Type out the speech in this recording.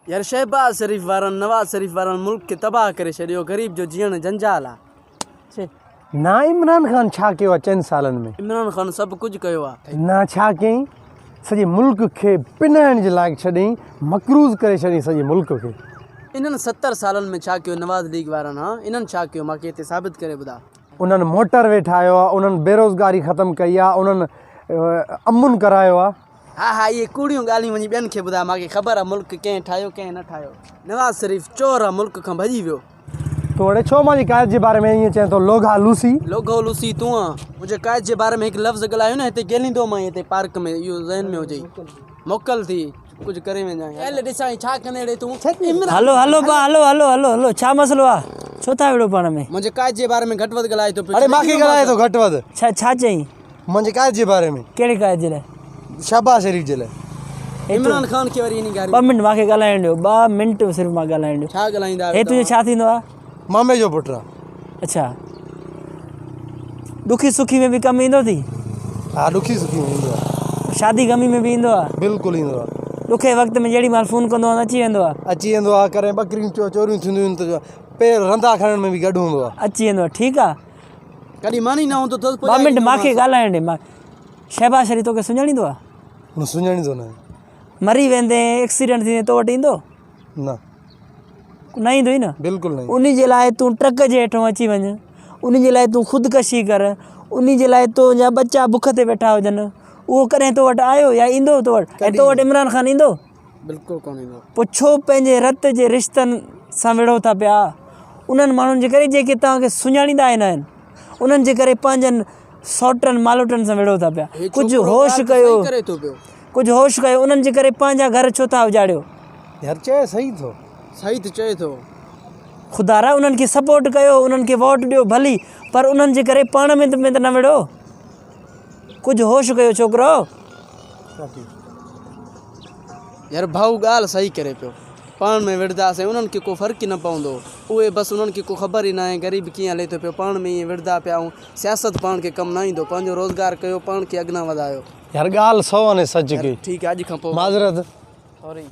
يار شهباز شريف وارن نواز شريف وارن ملڪ کي تباهه ڪري ڇڏيو غريب جو جيئڻ جنجال آ ڇي. نه عمران خان ڇا ڪيو آ چئن سالن ۾. عمران خان سڀ ڪجهه ڪيو آ. نه ڇا ڪيائين سڄي ملڪ کي پنائڻ جي لائق ڇڏيائين مقروض ڪري ڇڏيائين سڄي ملڪ کي. انهن 70 سالن ۾ ڇا ڪيو نواز ليگ وارن ها انهن ڇا ڪيو ماکي هتي ثابت ڪري ٻڌا. انهن موٽر وي ٺاهيو آ انهن بيروزگاري ختم ڪئي آ انهن امن ڪرايو آ. ها ها اهي ڪوڙيون ڳالهيون وڃي ٻين کي ٻڌاء مان کي خبر آ ملڪ ڪنهن ٺاهيو ڪنهن نه ٺاهيو. نواز شريف چور آ ملڪ کان ڀڄي ويو. تون اڙي ڇو مانجي قائد جي باري ۾ ائين چئين ٿو لوگها لوسي. لوگهو لوسي تون آ. منهنجي قائد جي باري ۾ هڪ لفظ ڳالهايو نه هتي گيليندو مانء هتي پارڪ ۾ اهو ذهن ۾ هجئي. موڪل ٿي ڪجهه ڪري وڃان. هل ڏسان هي ڇا ڪندي اڙي تون. هلو هلو با هلو هلو هلو هلو ڇا مسئلو آ ڇو ٿا وڙهو پاڻ ۾. منهنجي قائد جي باري ۾ گهٽ وڌ ڳالهائي ٿو پيو. اڙي مانکي ڳالهائي ٿو گهٽ وڌ. ڇا ڇا چئين. منهنجي قائد جي باري ۾. ڪهڙي قائد جي لاء؟ شهباز شريف جي لاء. عمران خان کي وري انهي گاريون. ٻه منٽ مانکي ڳالهائڻ ڏيو ٻه منٽ صرف مان ڳالهائڻ ڏيو. ڇا ڳالهائيندا آهيو هي تنهنجو ڇا ٿيندو آ؟ مامي جو پٽ آ. اڇا ڏکي سکي ۾ به ڪم ايندو ٿي؟ ها ڏکي سکي ۾ ايندو آ. شادي غمي ۾ به ايندو آ؟ بلڪل ايندو آ. ڏکي وقت ۾ جهڙي مهل فون ڪندو آ اچي ويندو آ؟ اچي ويندو آ ڪڏهن ٻڪريون چوريون ٿينديون آهن ته پير رندا کڻڻ ۾ به گڏ هوندو آ. اچي ويندو آ ٺيڪ آ. ڪڏهن ماني نه هوندو اٿس ٻه منٽ مانکي ڳالهائڻ ڏي مان شهباز شريف توکي سڃاڻيندو آ؟ نه سڃاڻيندو نه. مري ويندين ايڪسيڊنٽ ٿيندي تو وٽ ايندو؟ نه. نه ايندو ئي نه. بلڪل نه. انهي جي لاء تون ٽرڪ جي هيٺون اچي وڃ انهي جي لاء تون خودڪشي ڪر انهي جي لاء تنهنجا ٻچا بک تي ويٺا هجن اهو ڪڏهن تو وٽ آيو يا ايندو تو وٽ ۽ تو وٽ عمران خان ايندو؟ بلڪل ڪونه ايندو. پوء ڇو پنهنجي رت جي رشتن سان وڙهو ٿا پيا؟ انهن ماڻهن جي ڪري جيڪي توهان کي سڃاڻيندا ئي ناهن، انهن جي ڪري پنهنجن سئوٽن مالوٽن سان وڙهو ٿا پيا. ڪجهه هوش ڪيو، ڪجهه هوش ڪيو، انهن جي ڪري پنهنجا گهر ڇو ٿا اجاڙيو؟ يار چئي صحيح ٿو. صحيح ته چئي ٿو. خدارا انهن کي سپورٽ ڪيو، انهن کي ووٽ ڏيو ڀلي، پر انهن جي ڪري پاڻ ۾ ته نه وڙهو. ڪجهه هوش ڪيو ڇوڪرو. يار ڀائو ڳالهه صحيح ڪري پيو. پاڻ ۾ وڙهنداسين انهن کي ڪو فرق ئي نه پوندو. اهي بس انهن کي ڪو خبر ئي ناهي غريب ڪيئن هلي ٿو پيو پاڻ ۾ ائين وڙهندا پيا آهيون سياست پاڻ کي ڪم نه ايندو پنهنجو روزگار ڪيو پاڻ کي اڳنا وڌايو. يار ڳالهه سو آني سچ ڪئي. ٺيڪ آ اڄ کان پوء معذرت. سوري.